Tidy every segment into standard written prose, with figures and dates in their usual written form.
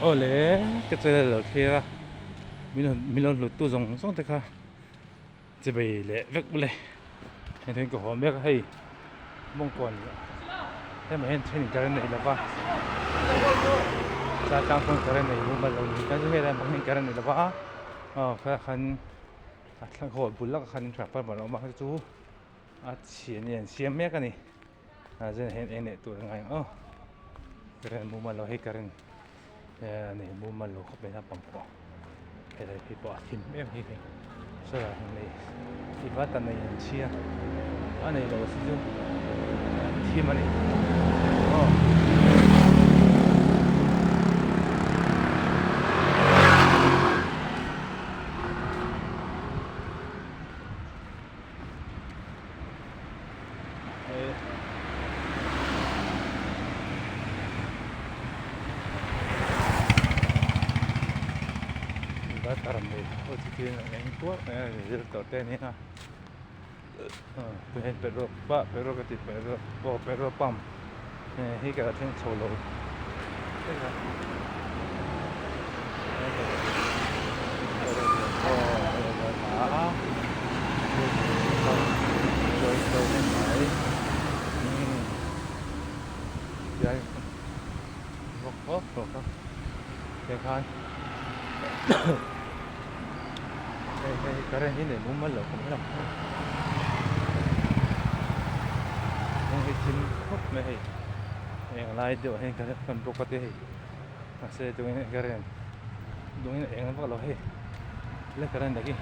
Awle ka channel lo thlir a min lo hlut tu zawng zawng te kha che bei leh vek bawlh e heng te hian ka haw mek a hei mawngkawn hemi hian then in current nei lova cha tlang pawn current nei mumal lo ni chuan helai bang hian current nei lova aw kha khan a thlang haw bul lawkah khan transformer a awm a chu a chhia ni an siam mek a ni. A zen hian eng leh tur a ngai ang aw current mumal lo hei current eh nei mumal lo khawp mai naupang pawh helai phei pawh a thim em hi hei solar ang nei i va ta nei an chhia a nei lo si chu a thim a ni aw. Inverter nei ho chu tin a eng kuak mai a zir tawh te ania hei petrol pah petrol ka ti petrol aw petrol pump hei ka la thleng chho lo Eng lai deuh hian ka kan bawk a te hei mahse tungin ka ren tungin eng vak lo hei la current ah khi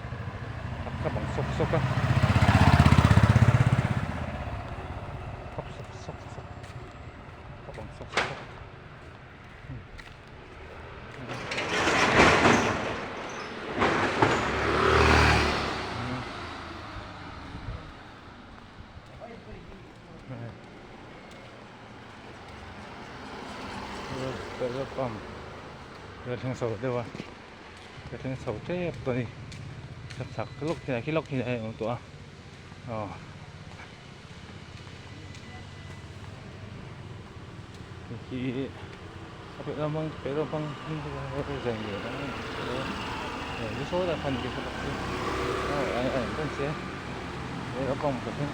a khap ang sawk sawk a khap sawk sawk sawk khap ang sawk sawk a. Petrol pump ka thleng chho deuh a ka thleng chho tep tawh a ni ka chak lawk thin ah khi lawk hi a awm tawh a aw hei hi a petrol pump petrol pump hming chu Petrol pump ka thleng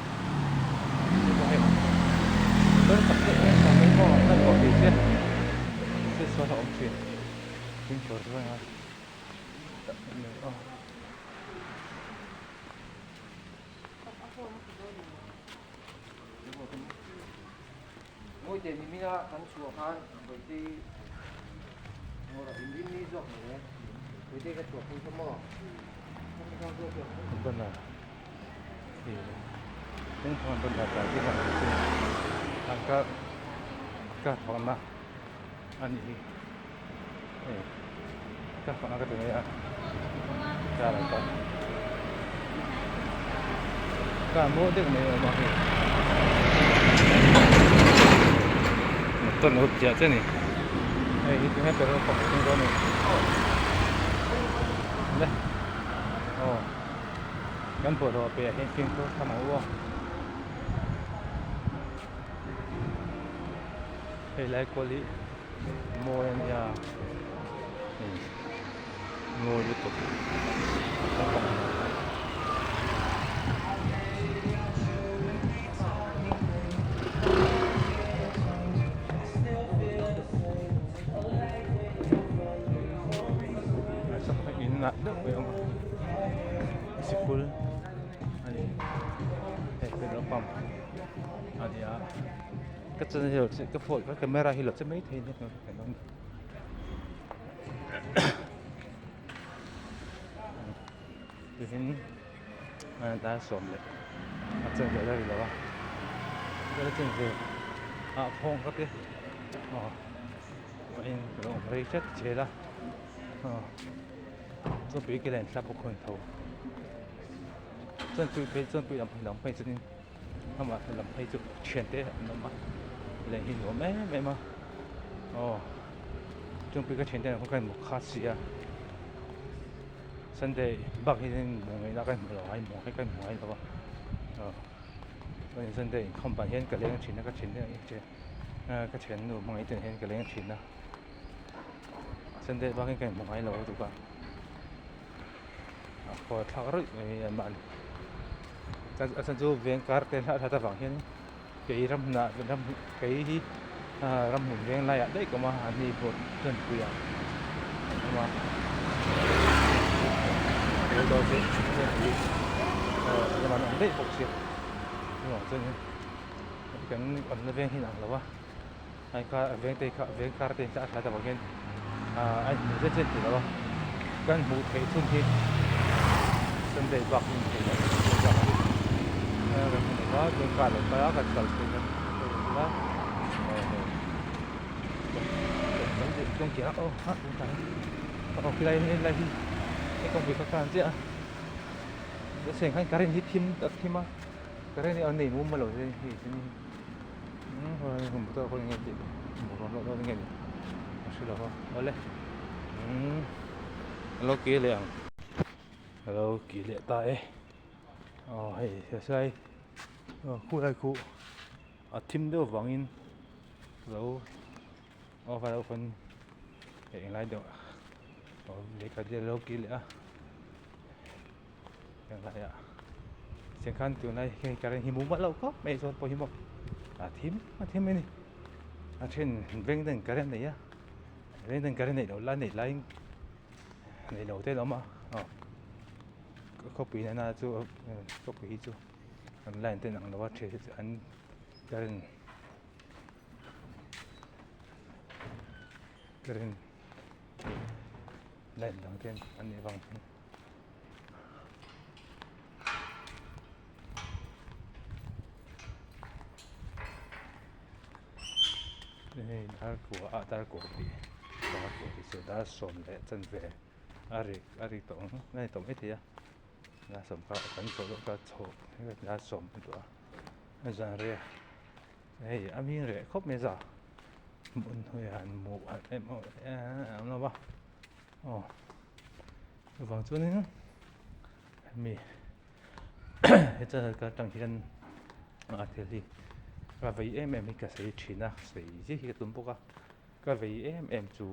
Ka thawhna a nih hi hei ka thawhna ka ti mai a car ah pawh car mawi deuh mai a awm a hei motor lo piah chiah a ni hei hi tinge petrol pump a thleng dawn a ni le aw. Kan bawlhhlawh piah hian fimkhur tham ang u aw. Hei lai kual hi mawi a nia hei mawi lutuk in ah deuh mai a awm a sikul a ni hei petrol pump a ni a ka channel hi lo che ka phone ka camera hi lo che mai thei nia tihin dar 10 a chen ve la ri lo a la chen ve ah khawng ka ti aw in ka lo awm rei hret zel a. Chuan pui ke len thlap bawk khawn tho chuan pui phei chuan pui lam phei lam phei chuanin amah lam phei chu thian te an awm a leh hi nuam em em a aw chuan pui ka thian te kha mu kha si a sunday bak hi hmu ngaihna ka hmu lo a hmu hi ka hmu ngai lo a aw chuan sunday inkhawm ban hian ka leng thin a ka thian te ka thiannu hmangaih te hian ka leng thin a. Sunday bak in ka inhmu ngai lo lutuk a a khaw thlak rawih mai a mahni a chhan chu veng kar te hlah hlat avang hian kei ram hnah ram kei hi ramhmun veng laiah daih ka awm a an ni pawh chuan puiah an awm a lamah an awm daih bawk sia chuvang chuan kan awmna veng hi a inang lo a. Ai kha veng te kha veng kar te a hlat avang hian ah a inhmu zet zet thei lo a kan hmuh theih chhun hi Sunday bak hi a ni thei lo Sunday bak hi kan hmu lova chuan car lo kal a kan kal phei kan a aw hei kawng kiah aw ha aw khilai helai hi hei kawngpui kha khan chiah a seng khan current hi thim a thim a current hi a nei mumal lo hei chu ni. Alo kir leh ang alo kir leh ta e aw hei heslai khulai khu a thim deuh vangin alo off a lo pawn englai deuh lehkha te alo kir leh a. Heng laiah tiang khan tunlai hei current hi mumal loh khawp mai chuan pawh hi maw a thim a thim mai a ni a then veng ten current nei a veng ten current neih loh lai neih laiin neih loh te an awm a aw khawpui nana chu khawpui hi chu an line te an ang lo a then an current current line dang te an nih avang hian. Hei dar kua ah dar kua tih dar kua tih chu dar sawm leh chanve a ri a ri tawh ang a ni tawh maithei a dar sawm kha kan chawh deuh kha chhoh dar sawm a ni tawh a zan rei a hei a hming reh khawp mai za hmun han hmuh em em lo va aw. Chuvang chuanin hemi he channel kal atang hian a thil hi ka vei em em hi ka sawi thin a sawi zia hi ka tum bawk a ka vei em em chu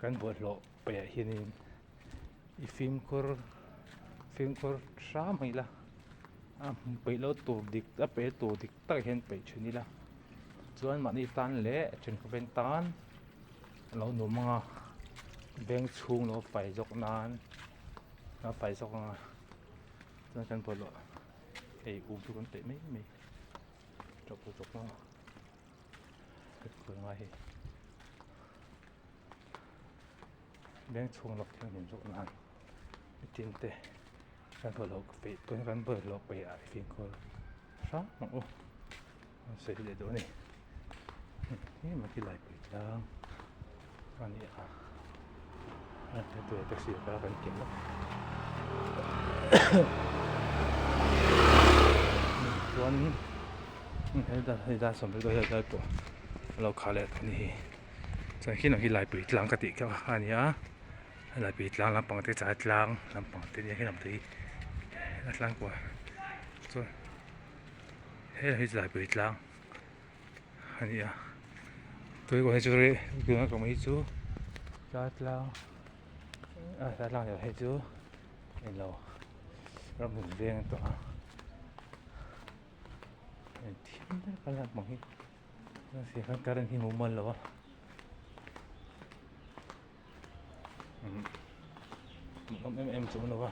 kan bawlhhlawh paih ah hianin i fimkhur fimkhur hram mai ila a peih loh tur dik a peih tur dik tak hian peih thin ila chuan mahni tan leh thenkhawpen tan. A lo nuam ang a veng chhung lo fai zawk nan a fai zawk ang a chuan kan bawlhhlawh ei um chu kan peih mai mai chawp chu chawp ang a ngai hei veng chhung lo thianghlim zawk nan mitin te kan bawlhhlawh peih kan bawlhhlawh peih ah fimkhur hrang ang u. An sawi leh duh a ni hemi khi laipui tlang a ni a heti taxi a kal a kan kim lawk chuan hei dar sawmhnih dawn hian pawh a lo khah leh tawh a ni hi chuan khi lam hi laipui tlang ka tih kha a ni a laipui tlang lampang te chai tlang lampang te nia khi lam te hi a tlang kual chuan. Hei hi Zaipui tlang a ni a tui kawng hi chu rei tuna kawng hi chu tlai tlang a tlai tlang ni lo hei chu englo ramhmun veng a tawh a thim deuh a lampang hi current hi mumal lo a. Awm em em chu lo a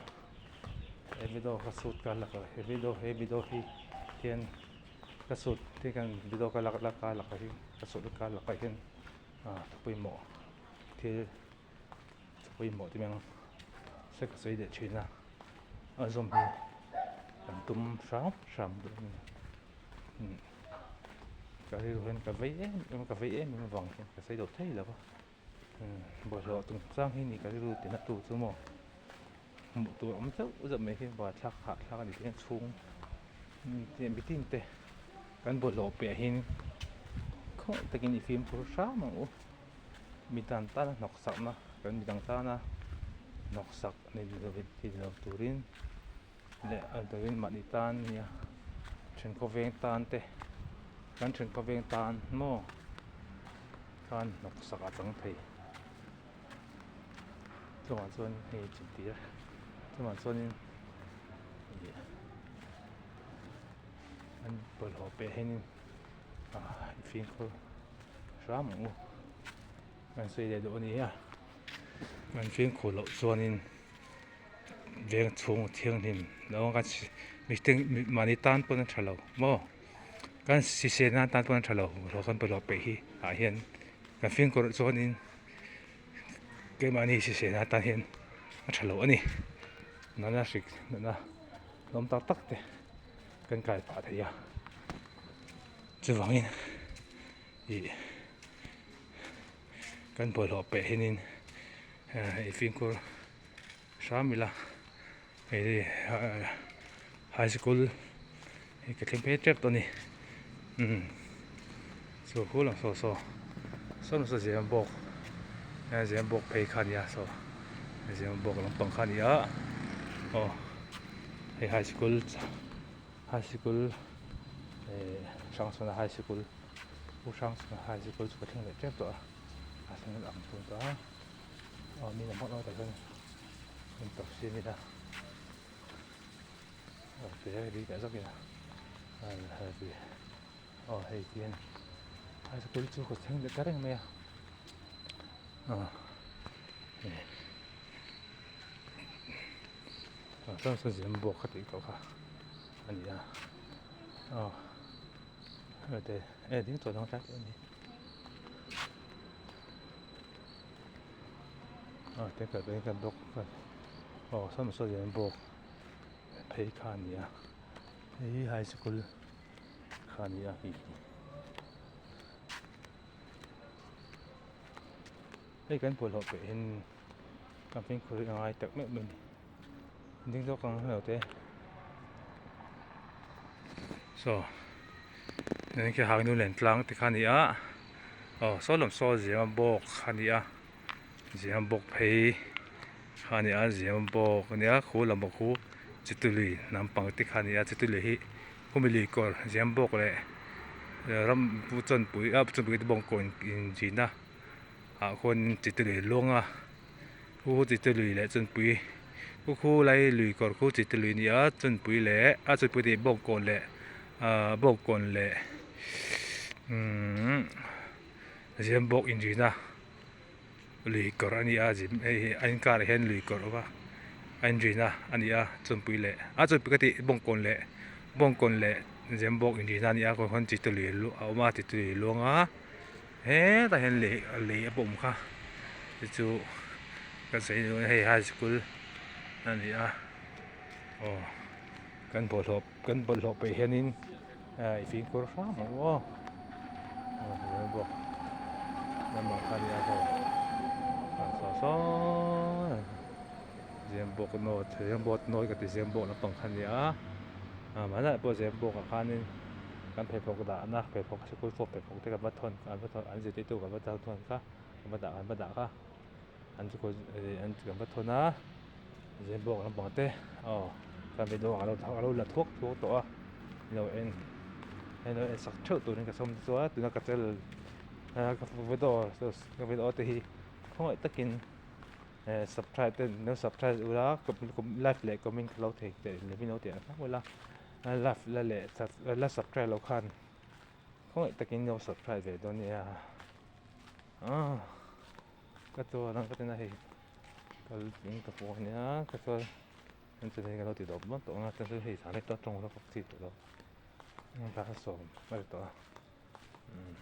he video ka shoot ka lak he video he video hi hian ka shoot te kan video ka lak lak a lakah hi ka shoot ka lakah hian ah thu pawimawh thil thu pawimawh te mai ang se ka sawi leh thin a a zawm hi kan tum hram hram duh a ni. Ka rilru hian ka vei em em ka vei em em avang hian ka sawi loh thei lo va bawlhhlawh chung chang hi ni ka rilru tina tu chu maw hmuh tur awm zeuh zeuh mai hi buaithlak hahthlak a ni tih chhung mitin te kan bawlhhlawh piah hian khawngaih takin i fimkhur hram ang u midang tana hnawksakna kan midang tana hnawksak ni lo turin. Leh a dawin mahni tan nia thenkhaw veng tan te kan thenkhaw veng tan maw khan hnawksak a chang thei Chungah chuan hei chintir chungah chuanin ih an bawlhhlawh peh hianin ah fimkhur hram ang u kan sawi leh duh a ni a kan fimkhur loh chuanin veng chhung thianghlim lo a mihring mahni tan pawn a tha lo maw kan hrisel nan tan pawn a tha lo kan bawlhhlawh peh hi ah hian kan fimkhur loh chuanin. Keimahni hrisel atan hian a tha lo a ni. Natna hrik natna hlawm tak tak te kan kai phah thei a. Chuvangin ih kan bawlhhlawh peh hianin i fimkhur hram ila hei high school hi ka thleng phei tep tawh a ni umm chu khu lang saw saw saw nasa zem bawk zem bawk phei kha a nia saw zem bawk lampang kha a ni a aw hei high school high school eh Hrangchhuana high school u Hrangchhuana high school chu ka thleng leh tep tawh a a thleng ang thung tawh a aw mi lam hawk hawk ah chuan in tawp si a ni a aw te ri leh zawk ila aw hei hian high school chu ka thleng leh ta reng mai a aw hei ah sawn sawn zem bawk ka tih tawh kha a ni a aw hei te e ding tawh dang tlai tawh a ni. Aw sawn saw lian bawk phei kha a ni a hei hi high school kha a ni a hei hi hei kan bawlhhlawh peh hian kan fimkhur hi a ngai tak meuh mai a ni ding zawk ang hlauh te saw heng khi hangnu len tlang te kha a ni a aw saw lam saw zema bawk a ni a zema bawk phei kha a ni a zema bawk a nia khu lam bawk khu chitului nampang te kha a ni a chitului hi khumi lui kawr zema bawk leh ram chawnpui a chawnpui te bawngkawn inzihna ah khuan chitului luang a khu chu chitului leh chawnpui khu khu lai lui kawr khu chitului a ni a chawnpui leh a chawnpui tih bawngkawn leh ahh bawngkawn leh umm zem bawk inrina lui kawr a ni a zim hei hi a inkarah hian lui kawr a awm a a inrina a ni a chawnpui leh a chawnpui ka tih bawngkawn leh bawngkawn leh zem bawk inrina a ni a kawng hian chitului a awm a chitului luang a hetah hian lei lei a pawh awm kha chu chu ka sawi duh hei high school a ni a aw kan bawlhhlawh kan bawlhhlawh peih hianin i fimkhur hram ang u aw aw hmuh bawk lamah khan i a haw saw saw zem bawk nawi zem bawk nawi ka ti zem bawk lampang kha a ni a ah mahni pawh zem bawk ah khanin kan pheikhawk dahna pheikhawk sikul fawk pheikhawk te kan va thawn an va thawn an zirtirtu kan va thawn kha kan va dah kan va dah kha an sikul an kan va thawn a zem bawk lampang te aw kan video ah a lo la thuak thuak tawh a lo en hei lo en sak theuh turin ka sawm chu a tuna ka channel ka video ka video te hi khawngaih takin eh subscribe te lo subscribe ula like leh comment ka lo thei teh lovin lo tih ang hlauh ula like la leh la subscribe loh khan khawngaih takin lo subscribe ve dawn nia ah ka chuan ang ka tina hei kal in ka pawh ania ka chuan an chu hei ka lo ti dawp dawp tawh ang a chuan hei zan rek tawng rawk chi tawh lo dar sawm a ri tawh a umm.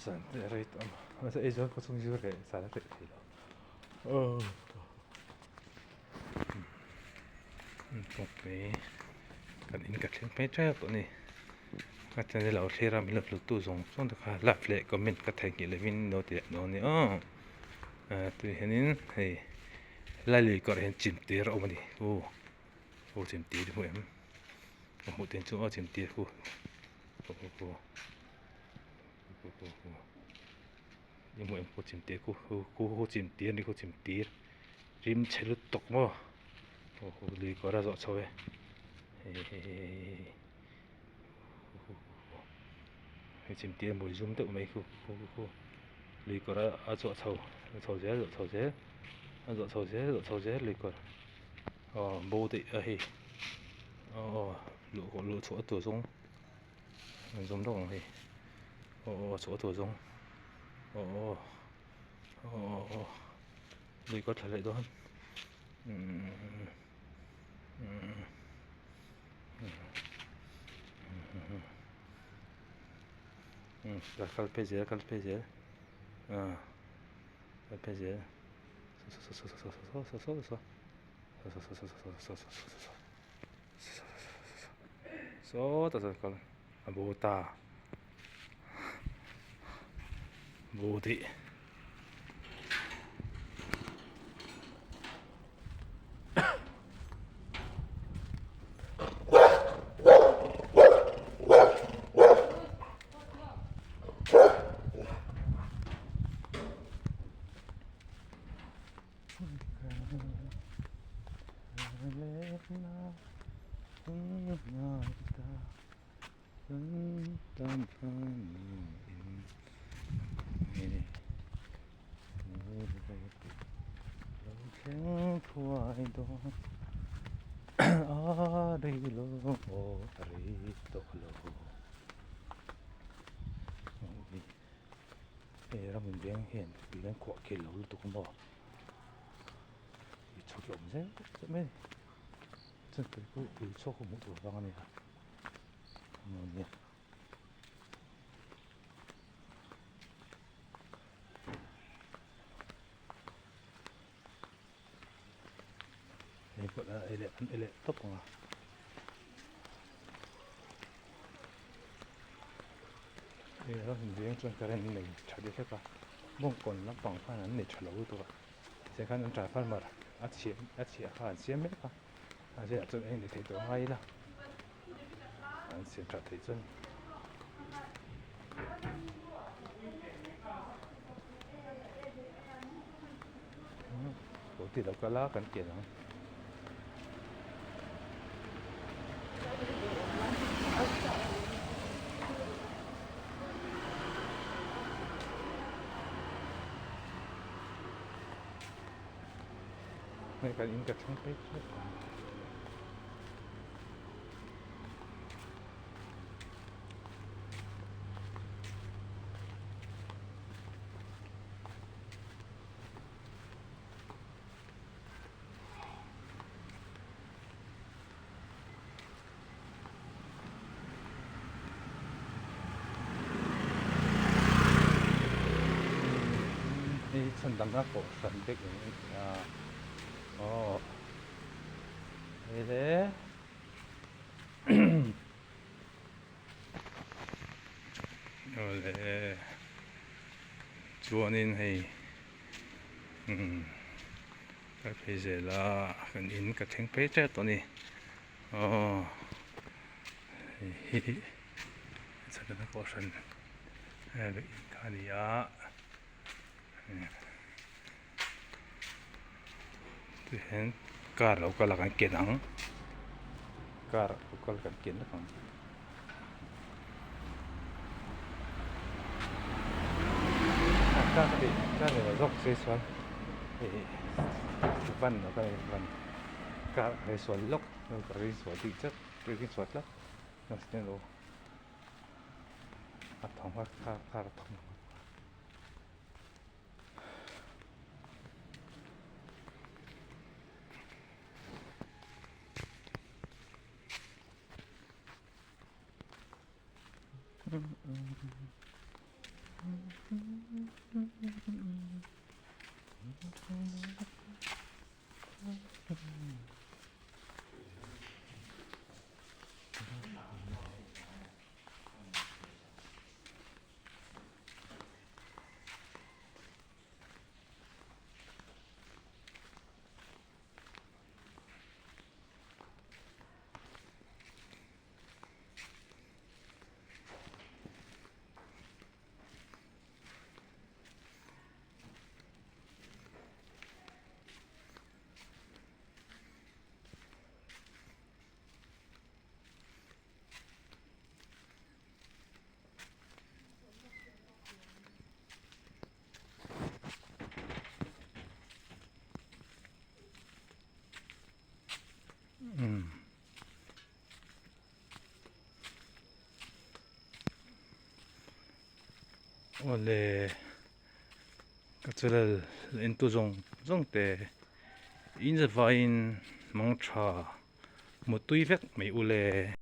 Zan te a rei tawh a mahse Aizawl khaw chhung chu reh zan a reh thei lo kawngpui kan in ka thleng phei tep tawh a ni ka channel a thlir a min lo hlut tu zawng zawng te kha like leh comment ka theihnghilh lovin lo ti leh dawn a ni aw tui hianin hei lai lui kawrah hian chim tir a awm a ni aw aw chim tir hi hmu em ka hmuh ten chu aw chim tir khu hmuh em khu chim tir khu khu khu chim tir a ni khu chim tir rim chhe lutuk maw aw lui kawr a zawh chho e hehehe. Hei chhimtir mawi zum deuh mai khu khu khu lui kawr a a chhuah chho a chho zel zawh chho zel a zawh chho zel zawh chho zel lui kawr aw bo daih a hei aw luh luh chhuah tur zawng an zawm lawk ang hei aw aw chhuah tur zawng aw aw aw aw lui kawr thla leh dawn umm umm kal phei zel kal phei zel ah kal phei zel saw saw saw saw saw saw saw saw saw saw saw saw saw saw saw saw saw sawtah chuan kal a bo ta bo daih. Thleng thuai dawn a rei lo aw a rei tawh lo hei ram in veng hian tui an khuah khel lo lutuk a maw chhut a awm zel zel mai a ni chuan tui pawh ui chhuak hmuh tur vang a ni a nia. Hei pawh a ei leh an ei leh tawp ang a. Hei a hun veng chuan current an nei tha deuh hlek a bawngkawn lampang khan an nei tha lo lutuk a tiang khan an transformer a chhia a chhia kha an siam mek a a zirah chuan eng ni thei tawh ngai ila an siam tha thei chuan. Scooty lo kal a kan kian ang. Hei kan in ka thleng phei thlep ang. Hei chhan dang a kohhran bek eng a ni a aw hei le Awle chuanin hei umm ka phei zel a kan in ka thleng phei tep tawh a ni aw hei hi chhan a kohhran in kha a ni a tihian car lo kal a kan ken ang car lo kal kan ken vek ang car ka tih car ni lo zawk se chuan ih van lo kal a ni van car a ri sual lawk a ri sual bik tlat a ri sual tlat a thawm kha car car a thawm. Awle ka channel entu zawng zawng te in zavaiin mangtha mutui vek mai ule.